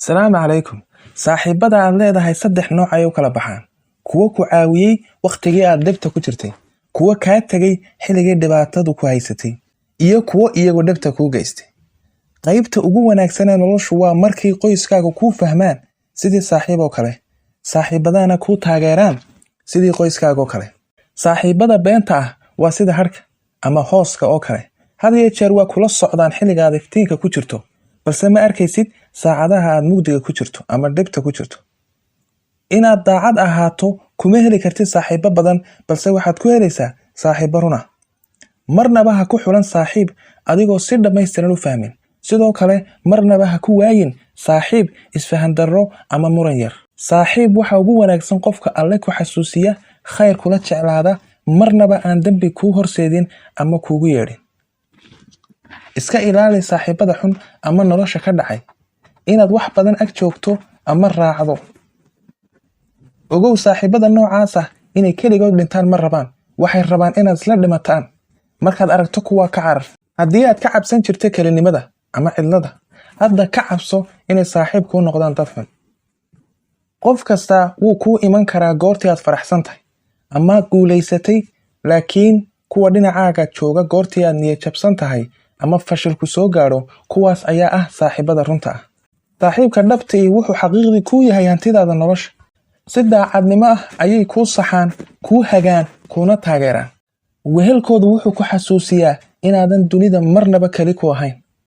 Salaamu calaykum. Saaxiibada aad leedahay saddex nooc ayay u kala baxaan: kuwo ku caawiyey wakhtigii aad dhibta ku jirtay, kuwo kaa tegay xilligii dhibaatadu ku haysatay, iyo kuwo iyagu dhibta kuu geystay. Qaybta ugu wanaagsan ee noloshu waa markii qoyskaagu kuu fahmaan sidii saaxiib oo kale, saaxiibadana kuu taageeraan sidii qoyskaaga oo kale. Saaxiibada beenta ah waa sida harka ama hooska oo kale. Had iyo jeer waa kula socdaan xilliga aad iftiinka ku jirto, balse ma arkaysid saacadaha aad mugdiga ku jirto ama dhibta ku jirto. Inaad daacad ahaato kuma heli kartid saaxiibo badan, balse waxaad ku helaysaa saaxiibo run ah. Marnaba ha ku xulan saaxiib adigoo si dhammaystiran u fahmin. Sidoo kale, marnaba ha ku waayin saaxiib isfahan darro ama muran yar. Saaxiib waxa ugu wanaagsan qofka Alle ku xasuusiya, khayr kula jeclaada, marnaba aan dembi kuu horseedin ama kuugu yeedhin. Iska ilaali saaxiibada xun ama nolosha ka dhacay. Inaad wax badan ag joogto ama raacdo. Ogow, saaxiibada noocaas ah inay keligood dhintaan ma rabaan. Waxay rabaan inaad isla dhimataan. Markaad aragto kuwaa, ka carar. Haddii aad ka cabsan jirtay kelinimada ama cidlada, hadda ka cabso inay saaxiib kuu noqdaan dad xun. Qof kasta wuu kuu iman karaa goortii aad faraxsan tahay ama guulaysatay, laakiin kuwa dhinacaaga jooga goortii aad niyad jabsan tahay ama fashilku soo gaadho, kuwaas ayaa ah saaxiibada runta ah. Saaxiibka dhabtii wuxuu xaqiiqdii kuu yahay hantidaada nolosha. Si daacadnimo ah ayay kuu saxaan, kuu hagaan, kuuna taageeraan. Wehelkoodu wuxuu ku xasuusiyaa inaadan dunida marnaba keli ku ahayn.